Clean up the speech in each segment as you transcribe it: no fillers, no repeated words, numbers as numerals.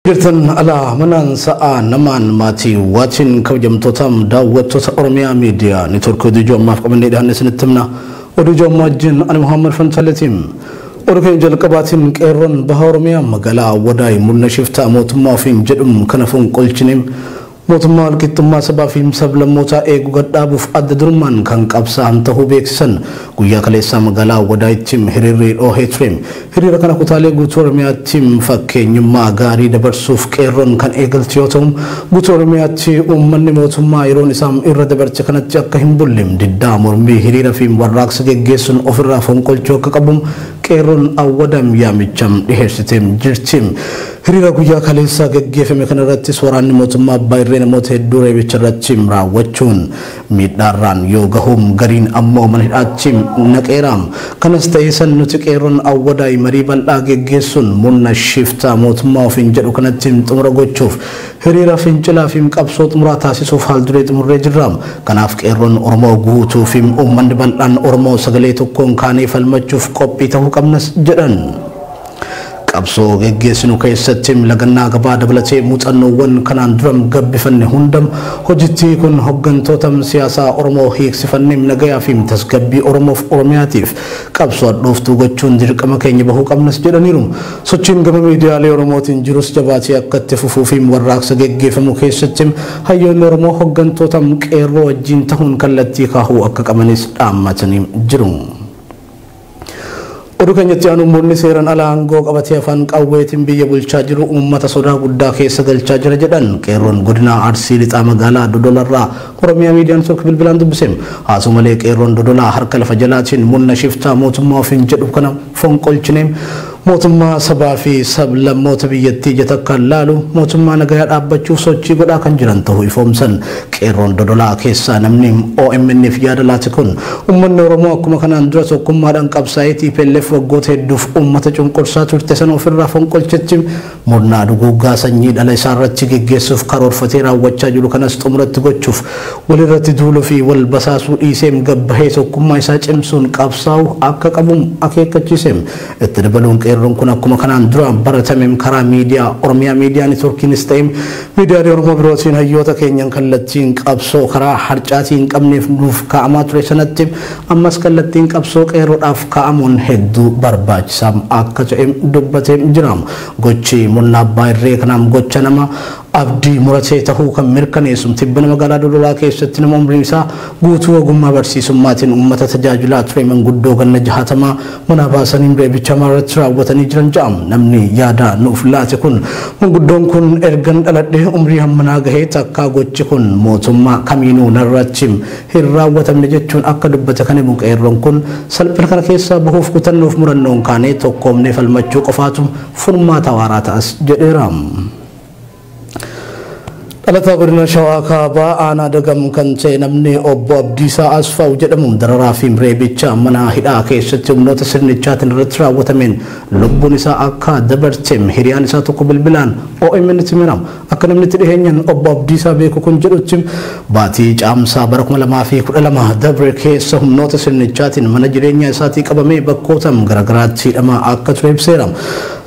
Jirtan alaa manaan sa'aa namaan maatii waatiin kabajamtootaam daawwattoota Oromiyaa Miidiyaa Neetwoorkii oduu ijoo ammaaf qabannee dhiyaanne isinitti himna. Oduu ijoo ammaa wajjin ani Muhammad Fantaleetiim. Oduu keenya jalqabaatiin qeerroon baha Oromiyaa magaalaa Wadaay murna shiftaa mootummaa ofiin jedhuun kana fonqolchineem mootummaa walqixxummaa sabaa fi sablammootaa eeguu gadhaabuuf adda durummaan kan qabsaa'an ta'uu beeksisan. Guyyaa kaleessaa magaalaa Wadaayitti hiriirri dhoohee ture. Hiriira kana kutaalee guutuu Oromiyaatti fakkeenyummaa gaarii dabarsuuf qeerroon kan eegalte yoo ta'u, guutuu Oromiyaatti uummanni mootummaa yeroon isaa irra dabarte kanatti akka hin bulle diddaa mormii hiriira fi warraaqsa geggeessuun ofirraa fonqolchuu akka qabu qeerroon Awwadam yaamicham dhiheessitee jirti. Hiriira guyyaa kaleessaa geggeeffame kanarrattis waraanni mootummaa abbaa irree namoota hedduu reebicha irratti raawwachuun miidhaarraan yoo gahuum gariin ammoo mana hidhaatti naqeeraam. Kanas ta'ee san nuti qeerroon Awwadaay marii bal'aa geggeessuun murna shiftaa mootummaa ofiin jedhu kanatti xumura gochuuf hiriira fincilaa fi qabsoo xumuraa taasisuuf haal duree xumurree jirra. Kanaaf qeerroon Oromoo guutuu fi uummanni bal'aan Oromoo sagalee tokkoon kaanee falmachuuf qophii ta'uu qabnas jedhan. Qabsoo geggeessinu keessatti lagannaa gabaa dabalatee muuxannoowwan kanaan dura gabbifanne hundam hojiitti kun hooggantoota siyaasaa Oromoo hiiksifannee nagayaa fi tasgabbii Oromoof Oromiyaatiif qabsoo hadhooftuu gochuun dirqama keenya bahuu qabnas jedhaniiru. Sochiin gama miidiyaalee Oromootiin jirus jabaatee akka itti fufuu fi warraaqsa geggeeffamu keessatti hayyoonni Oromoo hooggantoota qeerroo wajjin ta'uun kallattii kaahuu akka qabanis dhaammatanii jiru. Oduu keenyatti aanu murni seeraan alaa aangoo qabatee afaan qawweetiin biyya bulchaa jiru uummata sodaa guddaa keessa galchaa jira jedhan qeerroon godina Arsii Lixaa magaalaa Dodolarraa Oromiyaa Miidiyaan Neetwoork bilbilaan dubbise. Haasoo malee qeerroon Dodolaa harka lafa jalaatiin murna shiftaa mootummaa ofiin jedhu kana fonqolchinee mootummaa sabaa fi sablammoota biyyattii ija takkaan laalu mootummaa nagayaa dhaabbachuuf sochii godhaa kan jiran ta'uu ifoomsan. Qeerroon Dodolaa keessaa namni OMN'f yaada laate kun uummanni Oromoo akkuma kanaan dura tokkummaadhaan qabsaa'ee TPLF waggoota hedduuf uummata cunqursaa turte sana ofirraa fonqolchetti murnaa duguuggaa sanyii dhala isaarratti geggeessuuf karoorfatee raawwachaa jiru kanas xumuratti gochuuf walirratti duuluu fi wal basaasuu dhiiseem gabbahee tokkummaa isaa cimsuun qabsaa'u akka qabu akeekkachiise. Itti dabaluun qeerroon kun akkuma kanaan dura baratameen karaa miidiyaa Oromiyaa Miidiyaa Neetwoorkiinis ta'e miidiyaalee Oromoo birootiin hayyoota keenyan kallattiin qabsoo karaa harcaatii hin qabneef nuuf kaa'amaa ture sanatti ammas kallattiin qabsoo qeerroodhaaf kaa'amuun hedduu barbaachisaa akka ta'e dubbatee jira. Gochi murna abbaa irree kanaaf gocha nama abdii muratee ta'uu kan mirkaneessu tibbana magaalaa Dodolaa keessatti nama umriin isaa guutuu ogummaa barsiisummaatiin uummata tajaajilaa ture manguddoo ganna 60 mana baasanii reebicha irratti raawwatanii jiran jedhamu. Namni yaada nuuf laate kun manguddoon kun ergan dhaladhee umrii hammanaa gahee takkaa gochi kun mootummaa kamiinuu narratti hin raawwatamne jechuun akka dubbate kan himu qeerroon kun salphina kana keessaa bahuuf kutannoof murannoon kaanee tokkoomnee falmachuu qofaatu furmaata waaraa ta'as jedheera. Dhalataa godina Shawaa Kaabaa aanaa Dagam kan ta'e namni obbo Abdiisaa Asfaaw jedhamuun dararaa fi reebicha mana hidhaa keessatti humnoota sirnichaatiin irratti raawwatameen lubbuun isaa akka dabarte hiriyaan isaa tokko bilbilaan OMN tti himeera. Akka namni itti dhiheenyaan obbo Abdiisaa beeku kun jedhutti baatii caamsaa bara 2012 dabre keessa humnoota sirnichaatiin mana jireenyaa isaatii qabamee bakkoota garaagaraatti hidhamaa akka ture ibseera.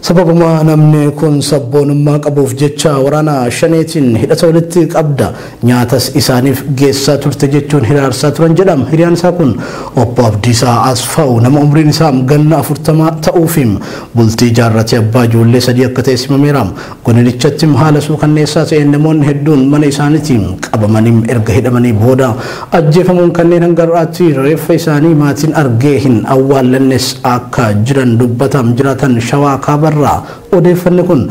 Sababuma namni kun sabboonummaa qabuuf jecha waraana shaneetiin hidhata walitti qabda nyaatas isaaniif geessaa turte jechuun hiraarsaa turan jedhama. Hiriyaan isaa kun obbo Abdiisaa Asfaaw nama umriin isaa ganna 40 ta'uufi bultii jaarratee abbaa ijoollee 3 akka ta'e simameera. Godinichatti haala suukanneessaa ta'een namoonni hedduun mana isaaniitiin qabamanii erga hidhamanii booda ajjeefamuun kanneen hanga har'aatti reeffa isaanii maatiin argee hin awwaallannes akka jiran dubbatam jiraatan Shawaa Kaabaa odeeffanni kun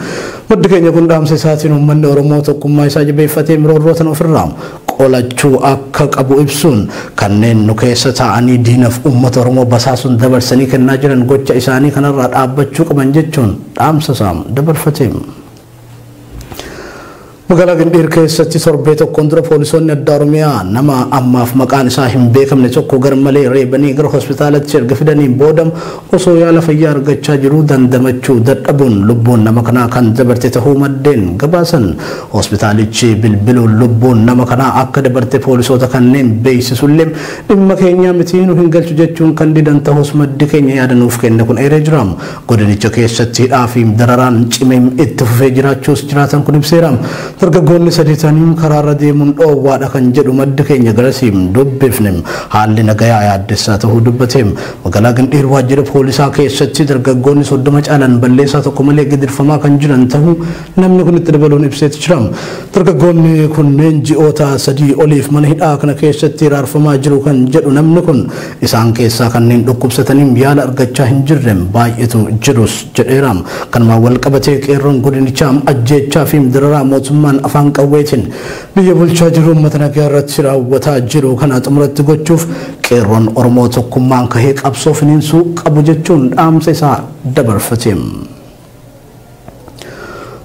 maddi keenya kun dhaamsa isaatiin uummanni Oromoo tokkummaa isaa jabeeffatee miroorrootan ofirraa qolachuu akka qabu ibsuun kanneen nu keessa taa'anii diinaaf uummata Oromoo basaasuun dabarsanii kennaa jiran gocha isaanii kanarraa dhaabbachuu qaban jechuun dhaamsa isaa dabarfate. Magaalaa Gindhiir keessatti torbee tokkoon dura poolisoonni addaa Oromiyaa nama ammaaf maqaan isaa hin beekamne tokko garmalee reebanii gara hospitaalatti erga fidaniin booda osoo yaala fayyaa argachaa jiruu dandamachuu dadhabuun lubbuun nama kanaa kan dabarte tahuu maddeen gabaasan. Hospitaalichi bilbiluun lubbuun nama kanaa akka dabarte poolisoota kanneen beeksisullee dhimma keenyaa miti nu hin galchu jechuun kan didan ta'us maddi keenya yaadanuuf kenne kun eeree jira. Godinicha keessatti hidhaa fi dararaan cimee itti fufee jiraachuus jiraatan kun ibseera. Dargaggoonni sadii ta'anii karaarra deemuun dhoowwaadha kan jedhu maddi keenya garasiin dubbifne haalli nagayaa yaaddessaa ta'uu dubbate. Magaalaa Gindhiir waajjira poolisaa keessatti dargaggoonni 30 caalan balleessaa tokko malee gidirfamaa kan jiran ta'uu namni kun itti dabaluun ibseeti jira. Dargaggoonni kunneen ji'oota 3 oliif mana hidhaa kana keessatti raarfamaa jiru kan jedhu namni kun isaan keessaa kanneen dhukkubsatanii yaala argachaa hin jirre baay'eetu jirus jedheera. Kanumaan wal qabatee qeerroon godinichaa ajjeechaa fi dararaa mootummaan afaan qawweetiin biyya bulchaa jiru uummata nagaa irratti raawwataa jiru kana xumuratti gochuuf qeerroon Oromoo tokkummaan kahee qabsoo finiinsuu qabu jechuun dhaamsa isaa dabarfate.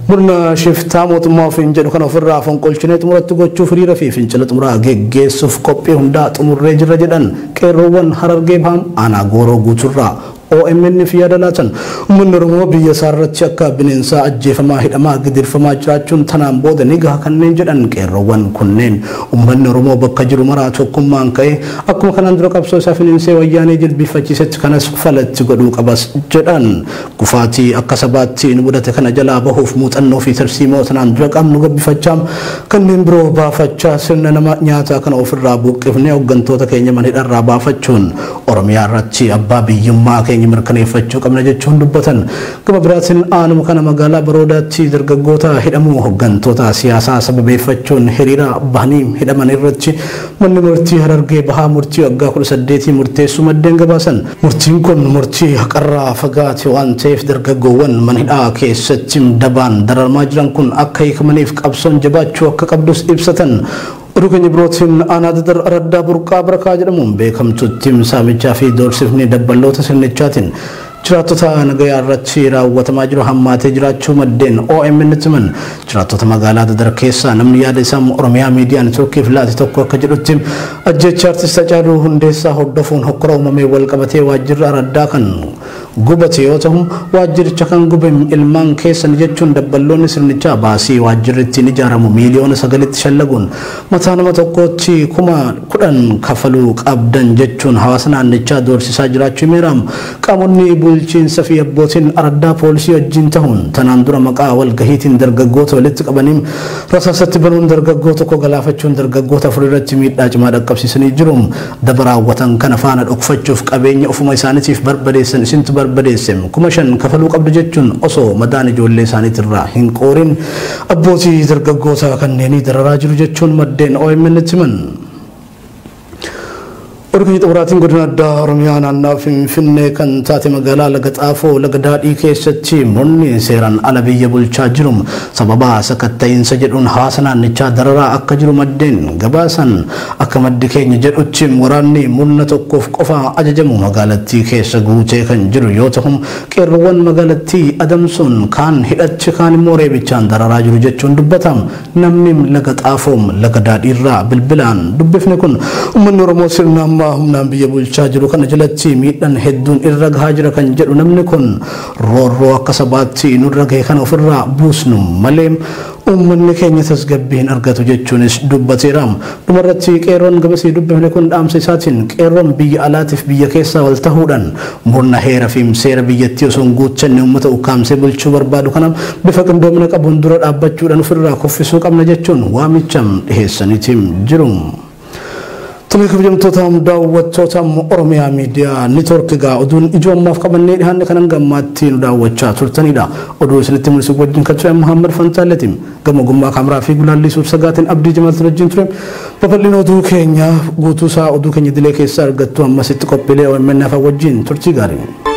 Murna shiftaa mootummaa ofiin jedhu kana ofirraa fonqolchinee xumuratti gochuuf hiriira fi fincila xumuraa geggeessuuf qophii hundaa xumurree jirra jedhan qeerroowwan Harargee Bahaa aanaa Gooroo guuturraa OMN fi yaada laatan. Uummanni Oromoo biyya isaa irratti akka bineensaa ajjeefamaa hidhamaa gidirfamaa jiraachuun tanaan booda ni gaha kanneen jedhan qeerroowwan kunneen uummanni Oromoo bakka jiru maraa tokkummaan ka'ee akkuma kanaan dura qabsoo isaa finiinsee wayyaanee jilbifachiisetti kanas falatti godhuu qabas jedhan. Kufaatii akka sabaatti nu mudate kana jalaa bahuuf muuxannoo fi tarsiimoo tanaan dura qabnu gabbifachaa kanneen biroo baafachaa sirna nama nyaataa kana ofirraa buqqifnee hooggantoota keenya mana hidharraa baafachuun Oromiyaa irratti abbaa biyyummaa keenya mirkaneeffachuu qabna jechuun dubbatan. Gama biraatiin aanuma kana magaalaa Baroodaatti dargaggoota hidhamuu hooggantoota siyaasaa sababeeffachuun hiriira bahanii hidhaman irratti manni murtii Harargee Bahaa murtii waggaa 18 murteessuu maddeen gabaasan. Murtiin kun murtii haqarraa fagaate waan ta'eef dargaggoowwan mana hidhaa keessatti dabaan dararamaa jiran kun akka hiikamaniif qabsoon jabaachuu akka qabdus ibsatan. Oduu keenya birootiin aanaa Dadar Araddaa Burqaa Barakaa jedhamuun beekamtutti saamichaa fi doorsifni dabballoota sirnichaatiin jiraattota nagayaa irratti raawwatamaa jiru hammaatee jiraachuu maddeen OMN himan. Jiraattota magaalaa Dadar keessaa namni yaada isaa Oromiyaa Miidiyaa Neetwoorkiif laate tokko akka jedhutti ajjeechaa artist Haacaaluu Hundeessaa hordofuun hokkora uumamee wal qabatee waajjirri araddaa kan gubate yoo ta'u waajjiricha kan gube ilmaan keessan jechuun dabballoonni sirnichaa baasii waajjirri ittiin ijaaramu miiliyoona 9tti shallaguun mataa nama tokkootti 10,000 kafaluu qabdan jechuun hawaasa naannichaa doorsisaa jiraachuu himeera. Qaamonni bulchiinsa fi abbootiin araddaa poolisii wajjin ta'uun tanaan dura maqaa walgahiitiin dargaggoota walitti qabaniin rasaasatti banuun dargaggoo tokko galaafachuun dargaggoota 4 irratti miidhaa cimaa dhaqqabsiisanii jiru. Daba raawwatan kana faana dhokfachuuf qabeenya ofuma isaaniitiif barbadeessan isintu barbadeesse 5,000 kafaluu qabdu jechuun osoo madaan ijoollee isaaniitirraa hin qoorin abbootii dargaggoota kanneenii dararaa jiru jechuun maddeen OMN himan. Oduu keenya xumuraatiin godina addaa Oromiyaa naannawaa Finfinnee kan taate magaalaa Laga Xaafoo Laga Daadhii keessatti murni seeraan ala biyya bulchaa jiru sababa sakatta'iinsa jedhuun hawaasa naannichaa dararaa akka jiru maddeen gabaasan. Akka maddi keenya jedhutti waraanni murna tokkoof qofa ajajamu magaalattii keessa guutee kan jiru yoo ta'u qeerroowwan magaalattii adamsuun kaan hidhachi kaan immoo reebichaan dararaa jiru jechuun dubbatam. Namni Laga Xaafoo Laga Daadhiirraa bilbilaan dubbifne kun uummanni Oromoo sirna ammaa humnaan biyya bulchaa jiru kana jalatti miidhaan hedduun irra gahaa jira kan jedhu namni kun roorroo akka sabaatti nurra gahe kana ofirraa buusnu malee uummanni keenya tasgabbii hin argatu jechuunis dubbateera. Dhumarratti qeerroon gamasii dubbifne kun dhaamsa isaatiin qeerroon biyya alaatiif biyya keessaa wal tahuudhaan murna heera fi seera biyyattii osoo hin guuttanne uummata ukkaamsee bulchuu barbaadu kana bifa qindoomina qabuun dura dhaabbachuudhaan ofirraa kuffisuu qabna jechuun waamicha dhiheessaniitiin jiru. Tole kabajamtoota daawwattoota Oromiyaa Miidiyaa Neetwoork egaa oduun ijoo ammaaf qabannee dhiyaanne kanan gammaatti nu daawwachaa turtanidha. Oduu isinitti mul'isu wajjin kan ture Muhammad Fantaaleetiin gama ogummaa kaameraa fi gulaallii suur-sagaatiin Abdii Jamaal wajjin ture. Babal'ina oduu keenya guutuu isaa oduu keenya dilee keessaa argattu ammasitti qophiilee OMN afaan wajjin turtii gaarii.